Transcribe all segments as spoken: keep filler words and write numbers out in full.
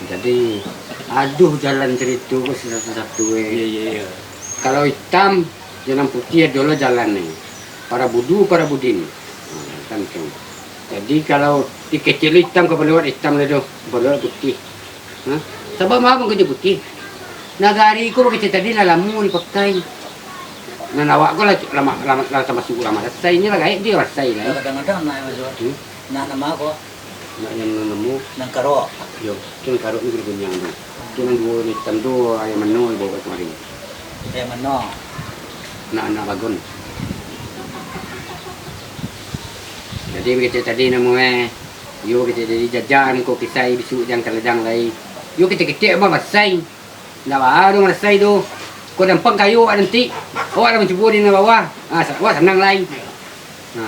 Jadi, aduh, jalan carito ko satu-satu, eh. Iyo, iyo, iyo. Kalau itam, jalan putiah, adolah jalan, eh. Para budu, para budin. Ha, kan tu. Jadi, kalau dikecek lo itam, ka balewat itam lah tu. Ka balewat putiah. Ha? Sabab apo mangko putiah? Nagari ko bakecek tadi lah lamo dipakai. Nan awak ko lah, lah, lah, lah tamasuak urang marasai, inyo lah gaek di marasai lah. Kadang-kadang nak, hmm? Nak namo ko? Nak nan namo? Nan karok. Yo, tu nan karok ni kudo kuniang tu. Tu nan duo nan itam tu, ayam mano dibawa kamari. Ayam mano? Nak, nak bagon. Jadi, bakecek tadi namo, eh, yo, bakecek tadi jajan ko kisai bisuak jang kaladang lai. Yo, ketek-ketek mah basai. Ndak baa doh marasai tu. Ko dampang kayo awak nanti. Awak lah mancubo di nan bawah. Ha, sa-, awak sanang lai. Ha.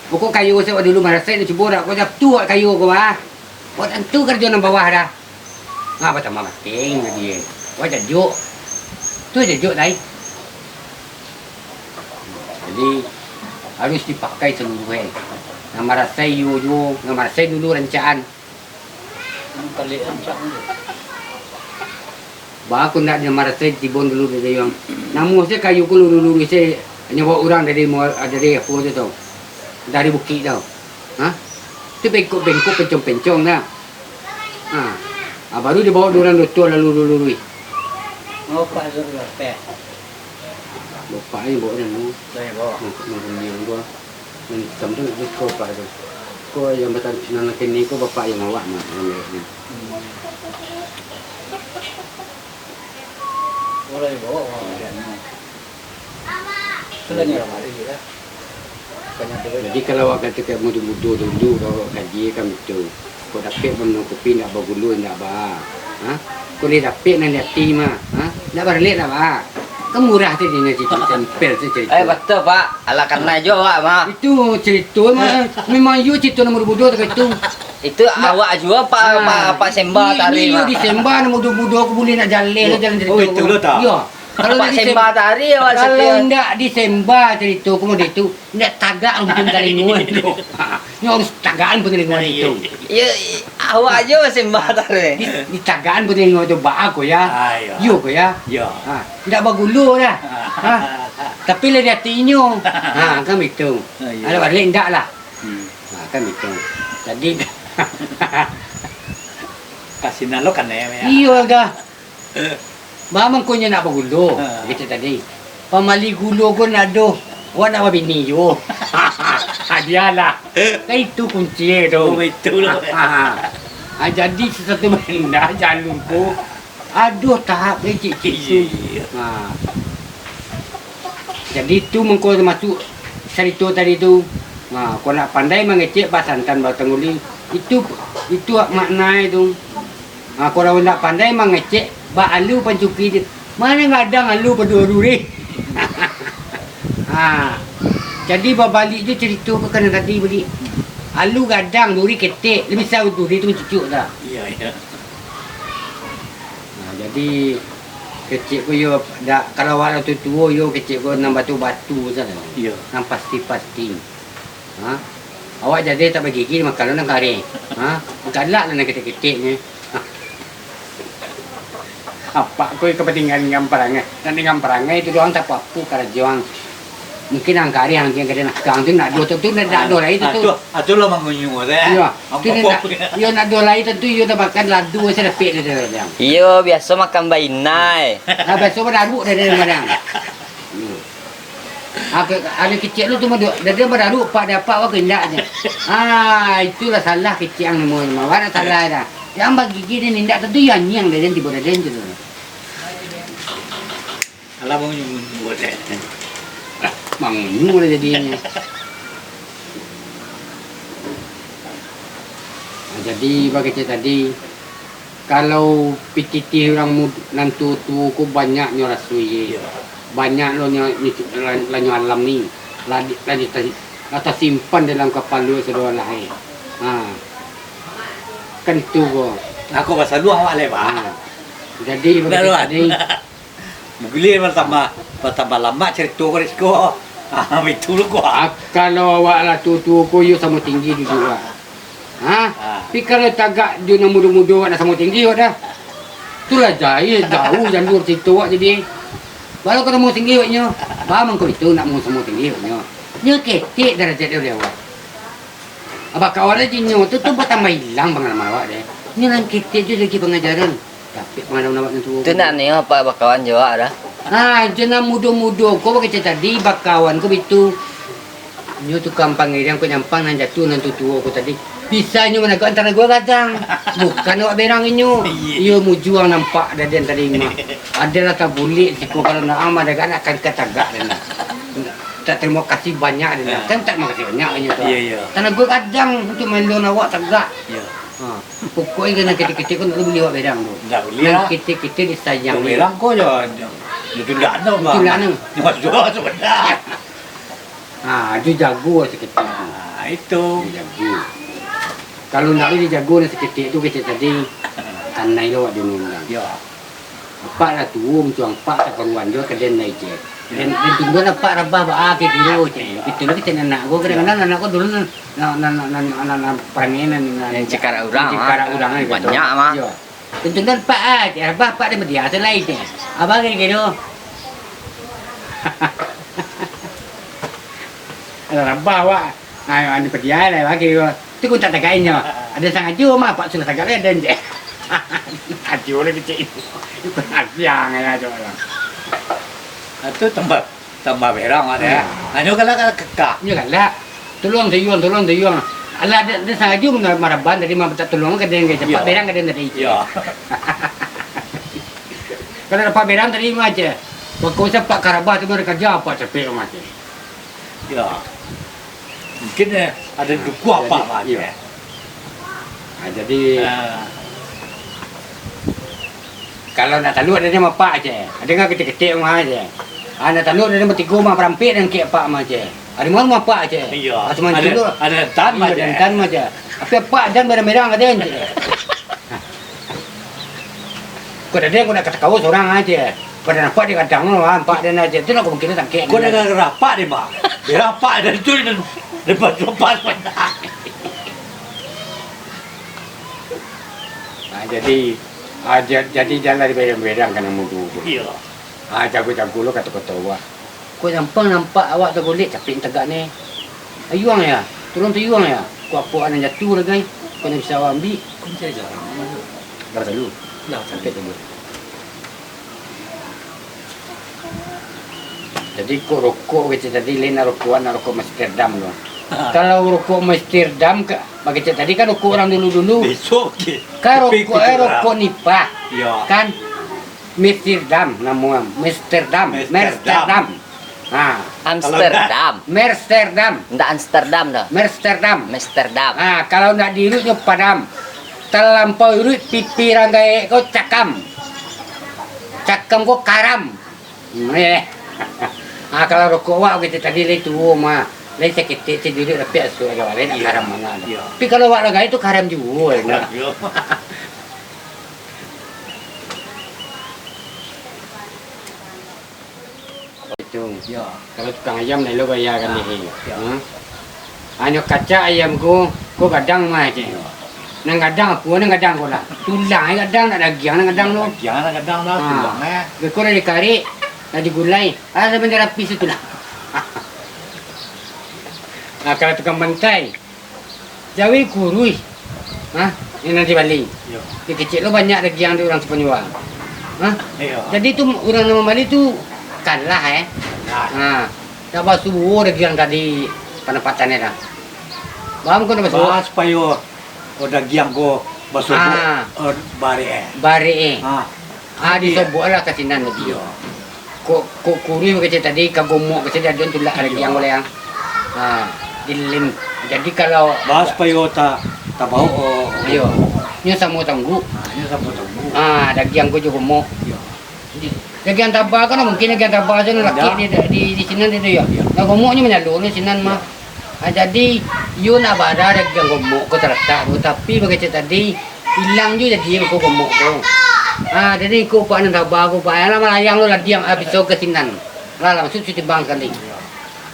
Pokok kayo se awak dulu marasai, cubo dak. Ko dah tu awak kayo ko, bah. Awak tantu karajo nan bawah dah. Ha, batambah bateng tadi, eh. Awak jajuak. Tu jajuak, dai. Jadi, harus dipakai saluruh, eh. Nan marasai iyo juo, nan marasai dulu rancak-an. Baa ko ndak di nan marasai tibon dulu dari urang. Namo se kayu ko luru-luru se, nyo baok urang dari mua-, dari apo tu tau. Dari bukik tau. Ha? Tu bengkok-bengkok, pencong-pencong dah. Ha. Ha, baru dibaok dek urang doto lalu luru-luru. Bapak ni baok dah tu. Bapak ni baok. Nah, nak kuniang tu. Nan itam tu, tu ko bapak tu. Ko nan batan-, nan kini ko bapak nan awak mah, nan merah ni. Hmm. Jadi, kalau awak katokan mudo-mudo dulu, kalau awak kaji kan itu. Kok dapek minum kopi, indak bagulo, indak baa. Ha? Kok lai dapek nan di ati mah. Ha? Indak baralek, indak baa. Kan murah tu dek inyo, carito tempel tu carito. Eh, batua, Pak. Alah kanai juo awak mah. Itu carito mah, memang iyo carito nan mudo-mudo tu itu. Itu awak juo, Pak, Pak, Pak Semba tadi mah. Iyo, di Semba nan mudo-mudo ko buliah nak jaleh, jalan carito. Oh, itu lo tak? Iyo. Kalau Pak Semba tadi awak, kalau indak di Semba carito ko model itu, indak tagak pun talingo tu. Nyo harus tagak pun talingo itu. Iyo, awak juo Semba tadi. Di, ditagakan pun talingo tu, baa ko ya. Ah, iyo. Iyo ko ya. Iyo. Ha, indak bagulo dah. Ha. Tapi lah di ati inyo. Ha, kan itu. Ah, iyo. Kalau baralek indak lah. Hmm. Ha, kan itu. Jadi, kasinan lo kan ya. Iyo dah. Baa mangkonyo nak bagulo, kecek tadi. Pamali gulo ko ndak doh, awak nak babini juo. Hadiah lah. Kan itu kunci tu. Oh, itu lah. Ah, jadi sasuatu banda jalun ko. Aduh, tahap ni, cik, cik tu. Iyo, iyo. Ha. Jadi tu mangko tamasuak carito tadi tu. Ha, kok nak pandai mangecek basantan batang guling, itu, itu maknai tu. Ha, kok urang indak pandai mangecek, bak alu pancuki tu. Mano gadang alu pado duri. Ha. Jadi babaliak jo carito ko ka nan tadi baliak. Alu gadang, duri ketek, labiah saru duri tu mancucuk dah. Iyo, iyo. Ha, jadi kecek ko yo dak, kalau awak lah tuo-tuo yo kecek ko nan batu-batu sajo. Iyo. Nan pasti-pasti. Ha? Awak jadi tak bagigi makan lo nan kareh. Ha? Galak lah nan ketek-ketek ni. Apak ko kapatinggalan dengan parangai. Nak dengan parangai tu doang tak apo-apo karajo ang. Mungkin ang kareh, ang kareh nakang tu nak doh tu, tu nak doh lai tu. Atuh, atuh lah mangunyu tu, eh. Iyo. Iyo nak doh lai tu, iyo dah makan ladu sajo dapek tu, tu. Iyo, biaso makan bainai. Ah, biaso badaruak dari barang. Hmm. Ah, ke-, anak kecek lu tu mah, dek dia bararuak, pak dia apak, wah, kendak je. Ah, itulah salah kecek ang namo, namo. Wah, nak salah dah. Yang bagigi dia nindak tentu, yang nyiang dia, dia tiba dia, dia tu. Alah, bangun-bangun dia. Bangun lah jadinyo. Ah, jadi, bak kecek tadi, Kalau pitih-pitih urang mud-, nan tuo-tuo ko banyaknyo raso iye. Iyo. Banyak lo nyo, nyo, la-, lah nyo alami. Lah di, lah di ta-, lah tasimpan dalam kapalo sadolah, eh. Ha. Kan itu ko. Nah, ko basaluah awak lai, Pak. Ha. Jadi, basaluah. Bagitu tadi. Baguliah batambah, batambah lamak carito ko di siko. Ah, batua lo ko. Ah, kalau awak lah tuo-tuo ko, iyo samo tinggi duduak awak. Ha? Ah. Tapi kalau tagak jo nan mudo-mudo, awak nak samo tinggi awak dah. Tu lah jauah, jauah jalur carito awak jadi. Baru ka samo tinggi awaknyo. Ba mangko itu nak samo tinggi awaknyo. Nyo ketek darajat dek awak. Abah kawan aja nyo tu, tu batambah ilang pangalaman awak deh. Nyo nan ketek jo lagi pangajaran. Tapi pangalaman awak nan tuo. Tu nak nio apak bakawan jo awak dah. Ha, jo nan mudo-mudo ko bakecek tadi, bakawan ko bitu. Nyo tukang pangiriang ko nyampang nan jatuah nan tutuo ko tadi. Bisa nyo managak antaro gua gadang. Bukan awak berang inyo. Iyo. Iyo mujuang nampak daden tadi mah. Adalah tabulik siko kalau nak mah dagak nak kan katagak den lah. Tak terima kasih banyak den lah. Ha. Kan tak makasih banyak inyo tu. Iyo, iyo. Tanago gadang untuk main lawan awak tagak. Iyo. Ha. Pokoknyo nan ketek-ketek ko ndak buliah awak berang tu. Ndak buliah. Nan ketek-ketek disayang. Berang ko jo, jo, jo tundak tu, Bang. Tundak tu. Cuma dua sebenarnyo. Ha, tu jago saketek tu. Ha, itu. Tu jago. Kalau ndak dijago nan saketek tu, kecek tadi, kanai lo awak di undang. Yo. Apak lah tuo, musuah apak tak karuan juo ka den lai, ceh. Den, den tunggu lah apak rabah baa kiro, ceh. Gitu lah kecek anak ko, kadang-kadang anak ko dulu nan, nan, nan, parangai nan, nan, nan cikarak urang, cikarak urang, gitu. Banyak mah. Iyo. Den tunggu lah apak, ah, ceh, rabah apak den badia tu lai, ceh. Abah kiro-kiro. Alah rabah awak. Ayo, anu padiah lah, bagi. Tu pun tak tagak inyo. Ado sangajo mah, apak sudah tagak lah, den, ceh. Ajo lah kecek itu. Itu kurang ajar, ya, tu orang. Ah, tu tambah, tambah berang, ada. Hmm. Inyo galak, galak kekak. Inyo galak. Tolong, sayuang, tolong, sayuang. Alah, ado, ado sangajo mah maraban tadi, mah mintak tolong ka den, ka den, apak berang ka den tadi. Yo. Kalau apak berang tadi mah, ceh. Pokoknyo apak ka rabah tu, mari kaja apak capek mah, ceh. Ya. Mungkin, eh, ado dukuah apak mah, iyo. Ah, jadi, kalau nak taluak dari apak, ceh. Ado nan ketek-ketek mah, ceh. Ah, nak taluak dari batigo mah, barampek nan kek apak mah, ceh. Ari mah apak, ceh. Iyo. Ah, cuma ado, ado rentan mah, ceh. Tapi apak jan merang-merang ka den, ceh. Ko tadi ko nak katawa surang aja. Pado nampak di gadang tu, nampak den aja. Tu nak ko mungkin tangkek. Ko dah rapak deh, Bang. Dia rapak dari tu, dan lepas-lepas pandai. Ah, jadi, ah, ja-, jadi jan lah diberang-berang ka nan mudo tu. Iyo. Ah, jago-jago lo kato-kato awak. Ko nyampang nampak awak tagolek, capek tagak ne. Ayuang ya, tolong tayuang ya. Ko apo nan jatuah lah, gai. Ko nan bisa awak ambiak. Ko mancari jarang. Dah talu. Dah talu. Capek talu. Jadi ko rokok kecek tadi, lain nak rokok, nak rokok Amsterdam tu. Ha. Kalau rokok Amsterdam, ka-, bakecek tadi kan rokok urang dulu-dulu. Besok ke? Kan rokok, eh, rokok nipah. Iyo. Kan? Amsterdam namo, Amsterdam. Amsterdam. Amsterdam. Ha. Amsterdam. Amsterdam. Ndak Amsterdam doh. Amsterdam. Amsterdam. Ha, kalau ndak diiruiknyo padam. Talampau iruik pipi urang gaek ko cakam. Cakam ko karam. Hmm, eh. Ha, kalau rokok awak kecek tadi lai tuo mah. Lai saketek cek diiruik rapiak asuak jo awak, lai ndak karam manga. Iyo. Tapi kalau awak lah gaek tu karam juo, nah. Iyo. Itu. Yo. Kalau tukang ayam, lah elok bayakan dek e. Yo. Ha? Hanyo kacak ayam ko, ko gadang mah, cek. Yo. Nan gadang apo, nan gadang ko lah. Tulang e gadang, nak dagiang nan gadang tu. Dagiang nan gadang lah, ha, tulang e. Beko lah dikarik, lah digulai. Ah, lah banda rapih situ lah. Nah, kalau tukang bantai, Jawi kuruih. Ha? Yang nan dibali. Yo. Di kecek lo banyak dagiang di urang Sipanyua. Ha? Iyo. Jadi tu urang nan mambali tu kalah, eh. Kalah. Ha. Dak basuo dagiang tadi pandapatannyo dah. Paham ko dak basuo? Bah, supayo, oh, dagiang ko basuo, ah, oh, barek, eh. Barek, eh. Ha. Ah, iyo. Disobok lah ka sinan tadi. Iyo. Kok, kok kuruih kecek tadi, ka gomok kecek tadi, adon tulak ka dagiang ko lah, ya. Ha, dilem. Jadi kalau bah, supayo ta-, tabaok, oh, iyo. Nyo samo tangguak. Ha, nyo samo tangguak. Ha, dagiang ko jo gomok. Iyo. Dagiang taba kan mungkin dagiang taba tu lakek di, di, di sinan tu, ya. Iyo. Lah gomoknyo manyalur di sinan mah. Ha, jadi, iyo nak bara dagiang gomok ko talatak tu, tapi bakecek tadi, ilang juo jadi ko gomok tu. Ha, jadi ko pak nan taba ko, pak, alah malayang lo lah diam, ha, biso ka sinan. Lah, langsung sitimbang sakali.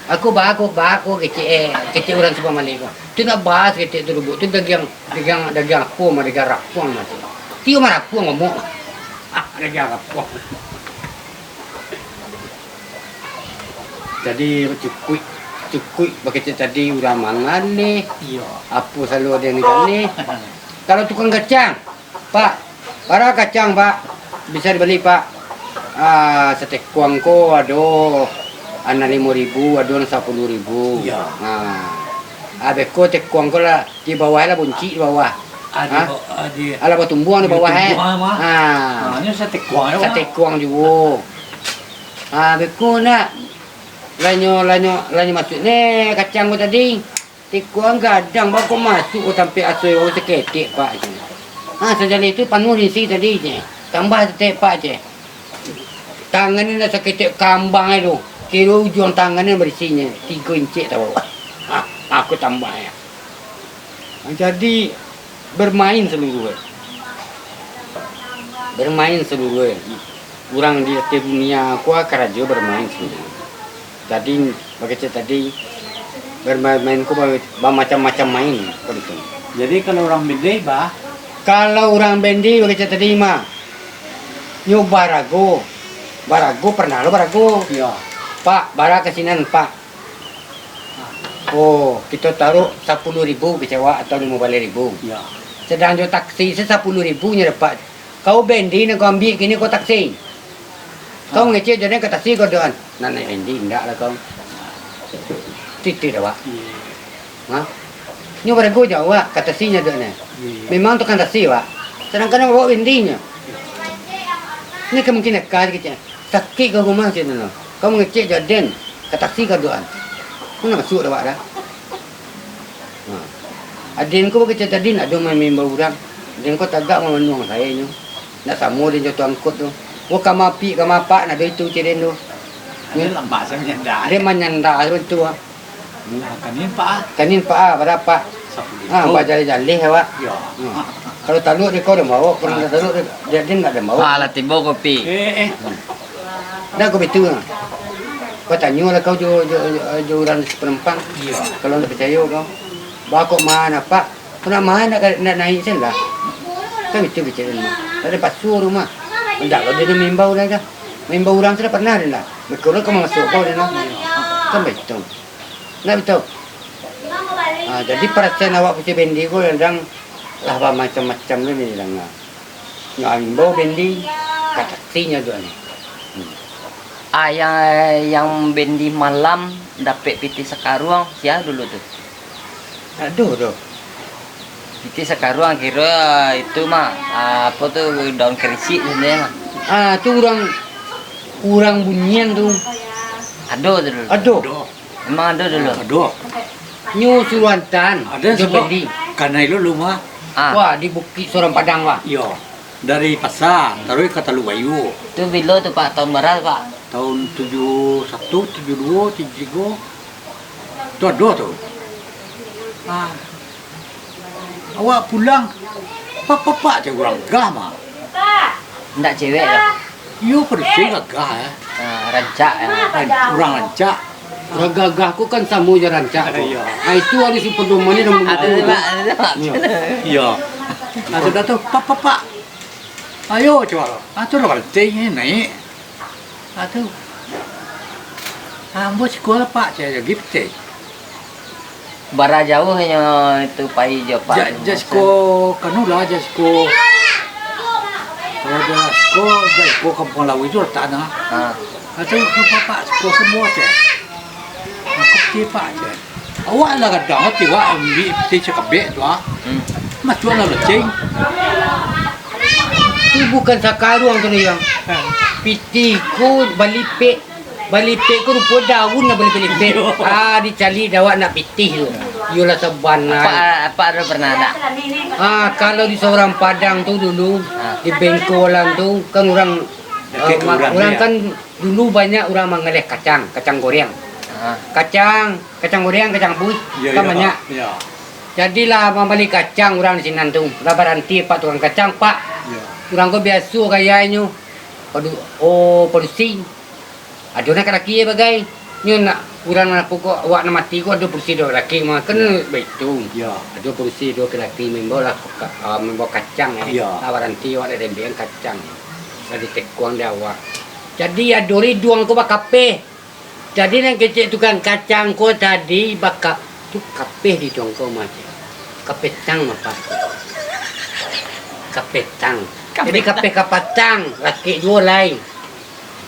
Aku ba, aku ba, aku kecek, eh, kecek urang Simpang Maleh ko. Tu nak ba saketek tu duduak tu dagiang, dagiang, dagiang apo mah, dagiang rapuang mah tu. Tiok mah rapuang ngomong. Dagiang rapuang. Jadi, cukuik, cukuik bakecek tadi urang mangaleh. Iyo. Apo salalu ado nan digaleh. Kalau tukang kacang, Pak, bara kacang, Pak? Bisa dibali, Pak? Ah, satekuang ko ado anam limo ribu, ado nan sapuluah ribu. Iyo. Ah. Abih ko tekuang ko lah di bawah lah, buncik di bawah. Ah, di Ha? ba-, ah, di Alah batumbuang di di bawah, eh. tumbuang, mah. Ah. Ah, nyo satekuang juo, mah. Satekuang juo. Ah, beko nak. Lanyo, lanyo, lanyo masuak ne kacang ko tadi. Tikuang gadang, bako masuak ko tampek aso ko saketek, Pak, ceh. Ha, sajaleh tu panuah isi tadi, ceh. Tambah saketek, Pak, ceh. Tangan ni nak saketek kambang ai tu. Kiro ujuang tangan ni barisinyo, tigo incek tau. Ha, aku tambah, ya. Jadi, bermain seluruh, eh. Bermain seluruh, eh. Urang di ateh dunia ko karajo bermain sebenarnyo. Jadi, bakecek tadi, bermain-main ko ba-, bamacam-macam main, ko gitu. Jadi, kalau urang bendeh, bah? Kalau urang bendeh, bakecek tadi mah, nyo barago. Barago, pernah lo barago. Iyo. Pak, bara ka sinan, Pak. Oh, kito taruh sapuluah ribu kecek awak atau limo baleh ribu. Iyo. Sadang jo taksi se sapuluah ribu nyo dapek. Kau bendeh nan kau ambiak kini ko taksi. Kau Ah. ngecek jo den ka taksi kau doan. Nak naik bendeh indak lah kau. Titih dah, Wak. Iyo. Ha? Nyo barago jo awak, ka taksi nyo doan. Iyo. Memang tukang taksi, Wak. Sadangkan awak bendeh nyo. Ni ka mungkin aka kecek. Sakik ka rumah cek tu. Kau mangecek jo aden, ka taksi ka doan. Kau nak masuak dek awak dah. Ha. Aden ko bakecek tadi nak ado maimbau urang. Aden ko tagak mamanuang sainyo. Nak samo den jo tu angkot tu. Wo ka mapik ka mapak nak ado itu cek den tu. Aden lamah sajo manyanda. Aden manyanda sajo tu, ah. Hmm. Ah, kanin, Pak, ah. Kanin, Pak, ah, bara, Pak? Sapuluah Ah, ribu. Bajaleh-jaleh awak. Yo. Hmm. Kalau taluak dek kau dah bawa, kalau Ah. dah taluak dek, dek, dek ndak dah bawa. Ah, lah tibo kopi. Eh, eh. Hmm. Dah kau betul lah. Kau tanyo lah kau jo, jo, jo, jo urang di Sepenumpang. Iyo. Kalau ndak picayo kau. Ba kok ma, Pak? Kau nak ma, ndak, ndak naik sen lah. Kan itu kecek rumah. Tak ada pasu rumah. Ndak lo dia maimbau dah, dah. Maimbau urang sudah pernah dah, dah. Betul lah kau masuk kau dah, dah. Kan betul. Ndak betul? Ah, jadi parasaan awak kecek bendeh ko kadang lah bamacam-macam tu ni danga. Nyo imbau bendeh, ka taksi nyo tu ni. Hmm. Ah, yang, yang bendeh malam dapek pitih sakaruang, sia dulu tu? Aduh, tu. Pitih sakaruang kiro itu mah, ah, apo tu, daun kerisik sebenarnyo mah. Ah, tu urang, urang Bunian tu. Ado tu dulu. Ado. Ado. Memang ado dulu. Ado. Nyo suruah antaan. Ado jo sebab beli. Kanai dulu mah. Ah. Wah, di Bukik Sorang Padang, wah. Iyo. Dari pasa, taruih ka Taluk Bayu. Tu bilo tu, Pak? Tahun bara, Pak? Tahun tujuh satu, tujuh dua, tujuh tiga. Tu ado tu. Ah. Awak pulang, papak-papak cek urang gah mah. Ndak cewek doh? Iyo, padusi gagah, eh. Ah, rancak, eh. Ran-, urang rancak. Urang gagah ko kan samo jo rancak ko. Iyo. Ah, itu harus pedoman ni dan Ado tu, Pak, ado tu, Pak. Iyo. Iyo. Ah, sudah tu, pak, pak, pak. Ayo, cuba lo. Ah, tu lah balanteng ni, naik. Ah, tu. Ah, ambo siko lah, Pak, cek lagi pitih. Bara jauahnyo itu pai jo Pak? Jak, jak siko, kanu lah, jak siko. Kalau jak siko, jak siko Kampuang Lawi tu latak nah. Ha. Ah, tu, tu, Pak, Pak, siko semua, cek. Aku pitih, Pak, cek. Awak lah gadang, tiwak ambiak pitih sakabek tu, ah. Hmm. Masuak lah loceng. Tu bukan sakaruang tu, Yang. Ha. Pitih ko balipek. Balipek ko rupo daun lah balipek-lipek. Iyo. Ah, dicaliak dek awak nak pitih tu. Iyolah saban lah. Apak, apak ado pernah ndak? Ah, kalau di Sorang Padang tu dulu, Ha. di Bengkolan tu, kan urang, Dakek ah, ma-, kuburan urang dia. kan dulu banyak urang mangaleh kacang, kacang goreng. Ha. Kacang, kacang goreng, kacang apuih, Iyo, kan iyo, banyak. Pak. Iyo. Jadilah mambali kacang urang di sinan tu. Lah baranti, Pak, tukang kacang, Pak. Iyo. Urang ko biaso gayanyo. Padu-, oh, padusi. Ado nan ka laki bagai. Nyo nak Urang nan apo ko, awak nan mati ko ado padusi duo laki mah, kan baitu. Iyo. Ado padusi duo laki, maimbau lah ka-, ah, maimbau kacang, eh. Iyo. Lah baranti awak dari ambiak kacang. Lah ditekuang dek awak. Jadi ado riduang ko bakapeh. Jadi nan kecek tukang kacang ko tadi baka-, tu kapeh di dongko mah, cek. Kapetang mah, Pak. Kapetang. Jadi kapetang. Kapeh kapatang, rakik juo lai.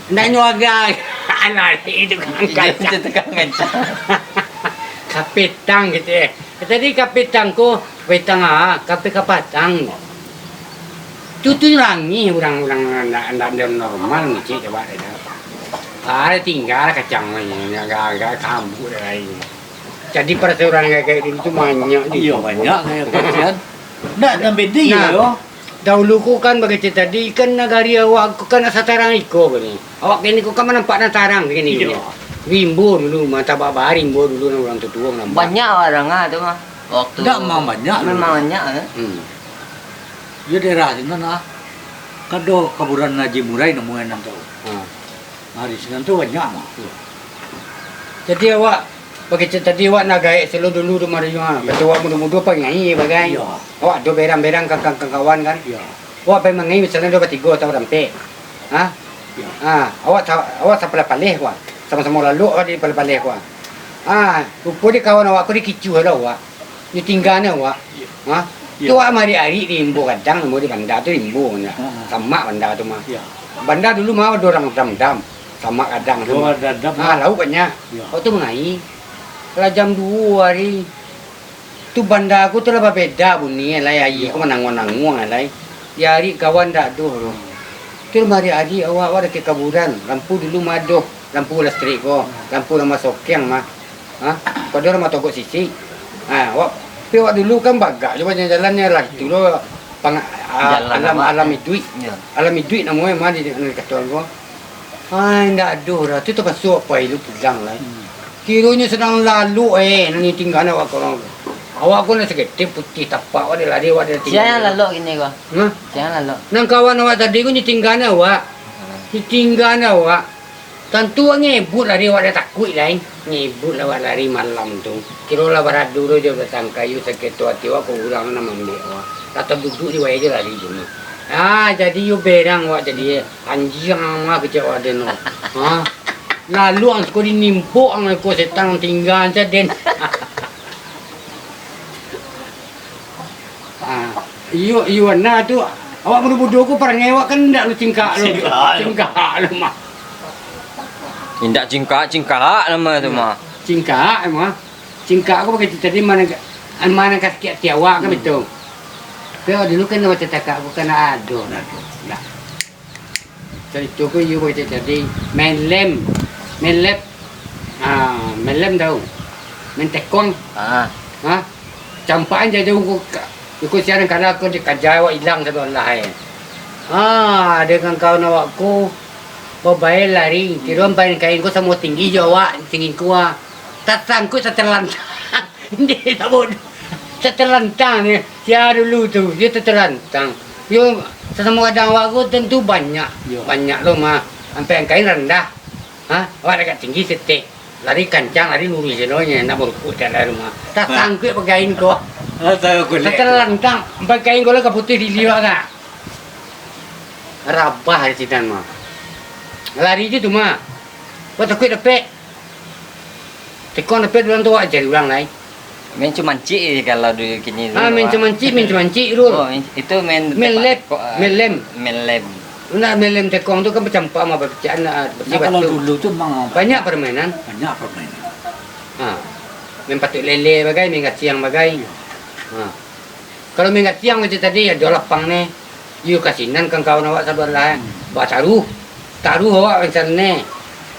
Ndak nyo agak. Alah, itu tukang kacang. Itu tukang kacang. Kapetang gitu, eh. Tadi kapetang ko, kapetang ah, kapeh kapatang. Tu, tu rangih urang-urang ndak, ndak, ndak normal, ngecek coba deh. Ah, tingga kacang ni, agak-agak kambuak deh lain. Jadi perasaan urang gaek-gaek dulu tu banyak di Iyo, banyak kayak kasihan. Ndak, ndak beda Nah, yo. Dahulu ko kan bagecek tadi, kan nagari awak ko kan asa tarang iko ko ni. Awak kini ko kan manampak nan tarang kini ko Iyo. ni. Rimbo dulu, mantap babar rimbo dulu nan urang tuo-tuo nampak. Banyak urang ah tu mah. Waktu Ndak, memang banyak dulu. Memang banyak, eh. Hmm. Yo daerah sinan ah. Kado kaburan Haji Murai namo nan tu. Hmm. Nah, di sinan tu banyak mah. Hmm. Jadi awak, bagecek tadi awak nagari selo dulu tu mah, Rio, ah. Iyo. Waktu awak mudo-mudo pangai bagai. Iyo. Awak ado berang-berang ka, ka, ka kawan kan. Iyo. Awak pai mangai misalnyo ado batigo atau barampek. Ha? Iyo. Ha, awak sa-, awak sapaleh-paleh ko. Samo-samo lalok awak di paleh-paleh ko. Ha, rupo di kawan awak ko dikicuah lah awak. Nyo tingga nyo awak. Iyo. Ha? Iyo. Tu awak maarik-arik di rimbo gadang, rimbo di banda tu rimbo nyo. Ha, ha. Samak banda tu mah. Iyo. Banda dulu mah ado urang dam-dam. Samak gadang tu Ado mah. dam-dam Ha, mah. lauak banyak. Iyo. Awak tu mangai. Lah jam duo ari. Tu banda ko tu lah babeda bunyi lai, aia Iyo. ko mananguang-nanguang lai. Di ari kawan dak doh tu. Tu lah maarik-arik awak, awak dakek kaburan. Lampu dulu mah ado, lampu listrik ko, lampu nan basokeng mah. Ha? Ko ado nan batogok sisik. Ha, awak, tapi awak dulu kan bagak jo banyak jalannyo lah. Itu lo pang-, a-, Jalan alam, awak. alam iduik. Iyo. Alam iduik namonyo mah di, di, di katuan ko. Ai, ndak ado dah. Tu tapakso awak pai lu pulang lai. Hmm. Kironyo sadang lalok, eh, nan tingga awak ko. Awak ko nan saketek putiah tapak awak dah lari, awak dah tingga. Sia nan lalok kini ko? Hah? Sia nan lalok? Nan kawan awak tadi ko nyo tingga awak. Hmm. Nyo tingga awak. Tantu awak ngebut lari, awak dah takuik lai. Ngebut lah awak lari malam tu. Kiro lah baradu tu jo batangkai, yo sakito ati awak, ko urang nan maambiak awak. Lah taduduak di wayah jo lari jo mah. Ah, jadi yo berang awak jadi, eh. Anjiang mah kecek waden tu. Ha? Lalu ang suko dinimpok ang iko setan tingga aja den. Ha. Iyo, iyo, nah tu, awak mudo-mudo ko parangai awak kan ndak lu cingkak lu. Cingkak lu. Cingkak lu mah. Indak cingkak, cingkak nama tu mah. Cingkak mah. Cingkak ko pakai tadi mana, mana ka sakik ati awak kan Hmm. betul. Tapi awak dulu kan awak tatakak ko kan ado lah tu. Nah. Carito ko iyo bak kecek tadi, main lem, main lep, ah, main lem tau, main tekong, Ah. ha, campakan jauh-jauh ko ka-, iko siaran kala ko dikaja awak ilang sado lah, eh. Ah, dengan kawan awak ko, babae lari, kiro ampai kain ko samo tinggi jo awak, tinggi ko, ah. Tasangkut satelantang. Indik tak bodoh. Satelantang ni. Sia dulu tu, dio satelantang. Yo, sasamo gadang awak ko tantu banyak. Yo. Banyak lo mah. Ampai angkain randah. Ha? Awak agak tinggi setek. Lari kancang, lari luruih je lo nyo, nak marukuk tiap hari mah. Tasangkuik pagain ko. Ah, tahu kulik. Satelantang, ampai kain ko lah kaputuih dili awak ka. Rabah di sinan mah. Lari je tu mah. Awak takuik dapek. Tekong dapek dulang tu awak cari ulang lai. Main cumancik je kalau dulu kini tu, Ah, main Pak. Cumancik, main cumancik dulu. Oh, main, itu main Main tepak lep, tekok, ah, main lem. Main lem. Nak main lem tekong tu kan bacampak sama bapecah, nak besi Nah, kalau batu. dulu tu memang Banyak permainan. banyak permainan. Ha. Main patuk lele bagai, main gasiang bagai. Iyo. Ha. Kalau main gasiang macam tadi, ado lapang ni. Iyo ka sinan kawan-kawan awak sabalah, eh. Hmm. Bataruh. Taruh awak macam ni.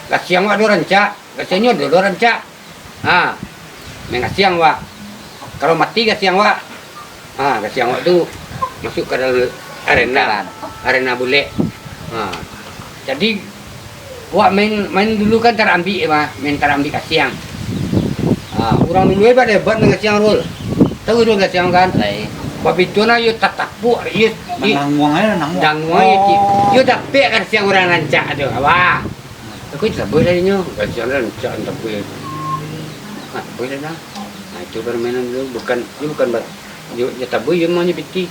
Gasiang awak ado rancak. Gasiangnyo ado, ado rancak. Ha. Main gasiang awak. Kalau mati gasiang awak, ha, gasiang awak tu masuk ka dalam arena. Lingkaran. Arena bulek. Ha. Jadi, Wak main, main dulu kan tarambiak mah, main tarambiak gasiang. Ah, urang dulu hebat-hebat main gasiang, Rul. Tahu Rul gasiang kan? Lai. Babito nah, iyo tatapuk, iyo, iyo Mananguang aja, nanguang. Danguang, iyo, cik. Oh. Iyo dapek gasiang urang rancak tu. Wah. Aku itu sabar lah inyo. Gasiang rancak, tapi Buliah lah. Nah, itu permainan dulu. Bukan, iyo bukan ba-, iyo, iyo tabuih, iyo mah nyo pitih.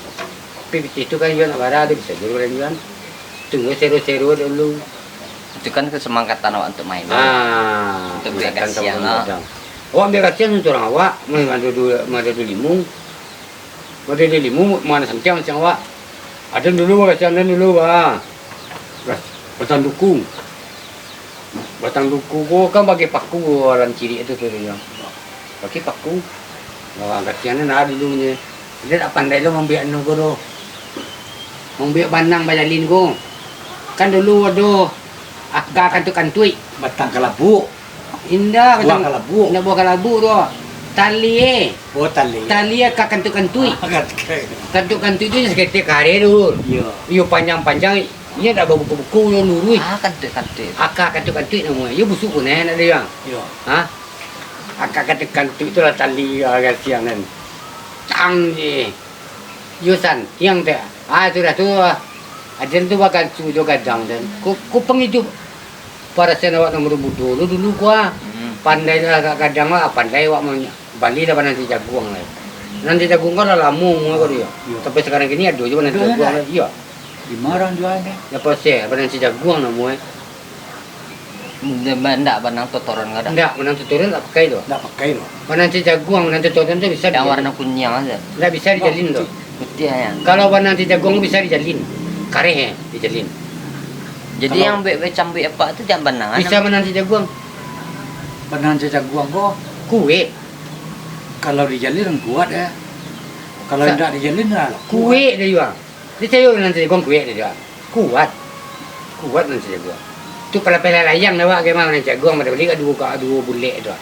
Tapi pitih tu kan iyo nak bara tu, bisa juo urang juo. Tunggu sero-sero dulu. Itu kan kesemangatan awak untuk main. Ah, untuk ambiak gasiang lah. Awak ambiak gasiang untuak urang awak, mah ado duo, mah ado duo limu. Mah ado duo limu, mah santiang-santiang awak. Ado dulu gasiang, ado dulu, bah. Batang duku. Batang duku ko kan bagai paku, urang ciriak tu, tu, tu. Pakai paku. Wah, kasian nah dulunyo. Dia tak pandai lo mambiak anu ko doh. Mambiak banang bajalin ko. Kan dulu ado aka kantuik-kantuik. Batang kalabuak. Indak, buah batang kalabuak. Indak buah kalabuak tu. Tali eh. Oh, tali. Tali aka kantuik-kantuik. Ah, kantuik. Kantuik-kantuik tu saketek kareh tu. Iyo. Iyo panjang-panjang. Inyo dak babuku-buku, inyo luruih. Ah, kantuik-kantuik. Aka kantuik-kantuik namonyo. Iyo busuak punah, nak dek urang. Iyo. Ha? Aka kantuik-kantuik tu lah tali, ah, gasiang kan. Cang je. Iyo santiang tu. Ah, sudah tu, ah. Aden tu bagantu jo gadang den. Ko, ko pangiduik. Parasaian awak nan mudo-mudo tu dulu ko, ah. Hmm. Pandai lah agak gadang lah, pandai awak manya-, Bali lah bananti jaguang lai. Bananti jaguang kan lah lamo umua ko dia. Iyo. Sampai sakarang kini ado juo bananti jaguang lai. Iyo. Di ma urang jualnyo? Di Pasar, bananti jaguang namonyo. Ndak banang totoron ko dak? Ndak, banang totoron ndak pakai tu. Ndak pakai tu. Bananti jaguang, bananti totoron tu bisa dijalin. Yang warna kuniang tu. Ndak bisa dijalin tu. Putiah yang. Kalau bananti jaguang bisa dijalin. Kareh, eh, dijalin. Jadi yang buek-buek cambuik apak tu jan banang, bisa bananti jaguang. Bananti jaguang ko kuek. Kalau dijalin kuat, ya. Kalau indak dijalin, lah, kuek dia juo. Dia cayok nan jaguang kuek dia juo. Kuat. Kuat nan jaguang. Tu kalau pala layang dah, wak, kemah nan jaguang pada bali ka duo, ka duo bulek tu.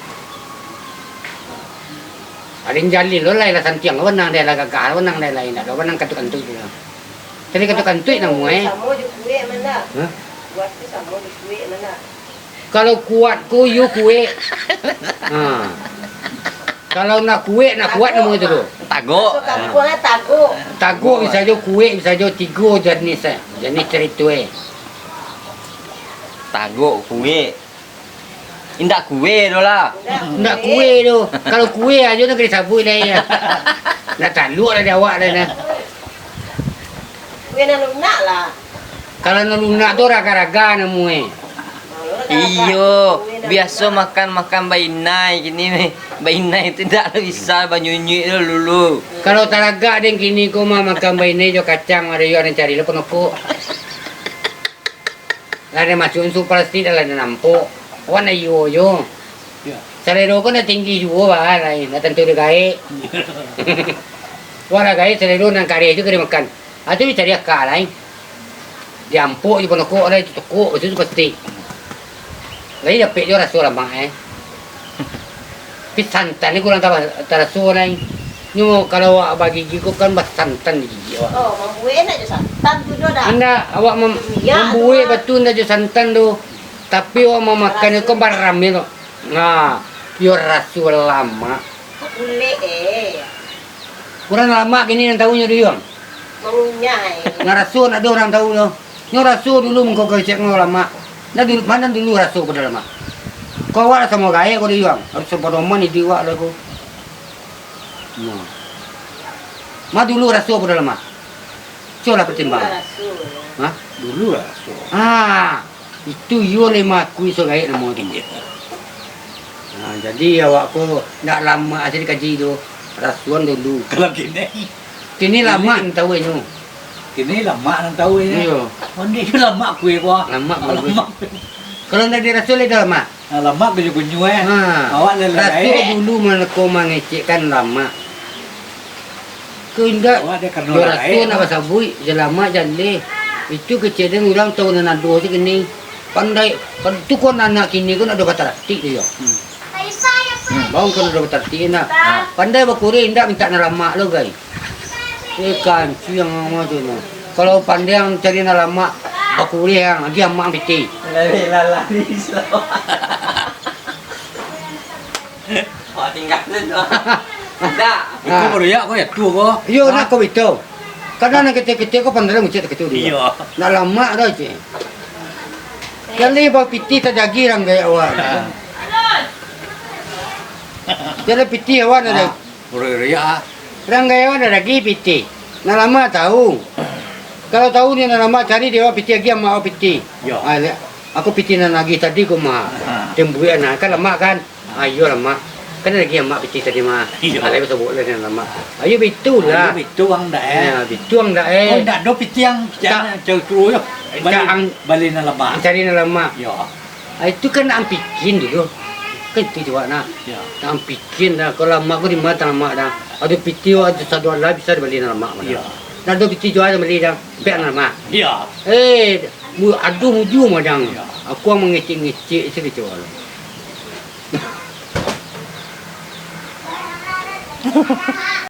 Paling jalin lo lai lah santiang, lo nang dia lah gagah, lo nang dia lai, ndak lo nang kantuik-kantuik tu. Tadi kantuik-kantuik namo, eh. Samo jo kuek, mana? Hah? Kuat tu samo jo kuek, mana? Kalau kuat ko, iyo kuek. Ha. Kalau nak kuek, nak kuat namo itu tu. Tagok. Bahasa kampuangnyo tagok. Tagok bisa jo kuek, bisa jo tigo jenis, eh. Jenis carito, eh. Tagok, kuek. Indak kue tu lah. Indak kue tu. Kalau kue ajo nak kena sabuik dah, ya. Nak taluk lah di awak dah, nah. Kue nan lunak lah. Kalau nan lunak tu raga-raga namo e. Iyo, biaso makan-makan bainai kini, bainai tu ndak bisa banyunyuik tu dulu. Kalau taragak den kini ko mah makan bainai jo kacang, ado yo den cari lah panokok. Lah den masuak sup plastik, lah den nampok. Awak nak iyo jo. Yo. Salero ko nak tinggi juo bah, lai, nak tantu dek gaek. Wah lah gaek salero nan kareh tu ka dimakan. Ah, tu dicari aka lai. Diampok jo panokok lai, ditokok, lepas tu plastik. Lai dapek jo raso lamak, eh. Tapi santan ni kurang taba-, taraso lai. Nyo kalau awak bagigi ko kan basantan di gigi awak. Oh, mambuek ndak jo santan tu doh dah. Indak, awak mem-, mambuek batu ndak jo santan tu. Tapi awak mamakan ko baramil tu. Nah, yo raso lamak. Bulek, eh. Urang lamak kini nan tahu nyo dek urang. Mangunyah, eh. Nan raso ndak ado urang tahu tu. Nyo raso dulu mangko kecek nyo lamak. Nah, dulu, ma dulu raso pado lamak? Ko awak lah samo gaek ko dek urang. Harus sapadoman iduik awak lah ko. Nah. Ma dulu raso pado lamak? Cubolah patimbang. Dulu lah raso. Hah? Dulu lah raso. Ah. Itu iyo lai mangakui so gaek namo tu. Nah, jadi awak ko ndak lamak asa dikaji tu, rasuan dulu. Kalau kini? Kini lamak nan tahu inyo. Kini lamak nan tahu inyo. Iyo. Mandi tu lamak kue ko. Lamak kue. Lamak. Kalau ndak diraso lai dah lamak. Nah, lamak kunyu-kunyu, eh. Ha. Awak lai raso dulu mangko mangecekkan lamak. Ko indak, jo raso nak basabuik, jo lamak jaleh. Itu kecek den urang tahu nan ado se kini. Pandai, kan tu ko anak kini ko ndak ado bataratik tu yo. Hmm. Hmm. Bang ko ndak ado bataratik nah. Ha. Pandai bakureh indak mintak nan lamak lo, gai. Eh, kancuang macam tu. Kalau pandai ang cari nan lamak, bakureh ang, agiah amak ang pitih. Lari, lari, lari. Wah, tinggal tu. Dah. Iko baru ya, ko ya, tu ko. Yo, nak ko bito. Kadang nan kecil-kecil ko pandai lah ngucek tu. Iyo. Nak lamak dah, cik. Kali bapitih tajagi rang gaya awak. Ha. Jadi pitih awak nak. Ah, uriak-uriak, ah. Rang gaya awak nak lagi pitih. Nak lamak tahu. Kalau tahu ni nak lamak, cari di awak pitih lagi, amak awak pitih. Yo. Ah, liak. Aku pitih nan lagi tadi ko mah. Ah. Tembuik nah, kan lamak kan? Ah, iyo lamak. Kan lagi amak pitih tadi mah. Iyo. Ah, lai basobok lah nan lamak. Ayo bitulah. Ayo bitu ang dak, eh. Ya, bitu ang dak, eh. Oh, dak ado pitih ang, tak. Cari, cari, cari, yo. Tak ang, bali nan lamak. Cari nan lamak. Yo. Ah, itu kan nak ampikin dulu. Kan itu jawab nah. Ya. Nak ampikin dah. Kalau lamak ko di ma lamak dah. Ado pitih, ado sado lah bisa dibali nan lamak mah. Ya. Nak ado pitih jua bali dah. Pek nan lamak. Ya. Eh, mu-, ado muju mah dang. Ya. Aku ang mangecek-ngecek sajo lah.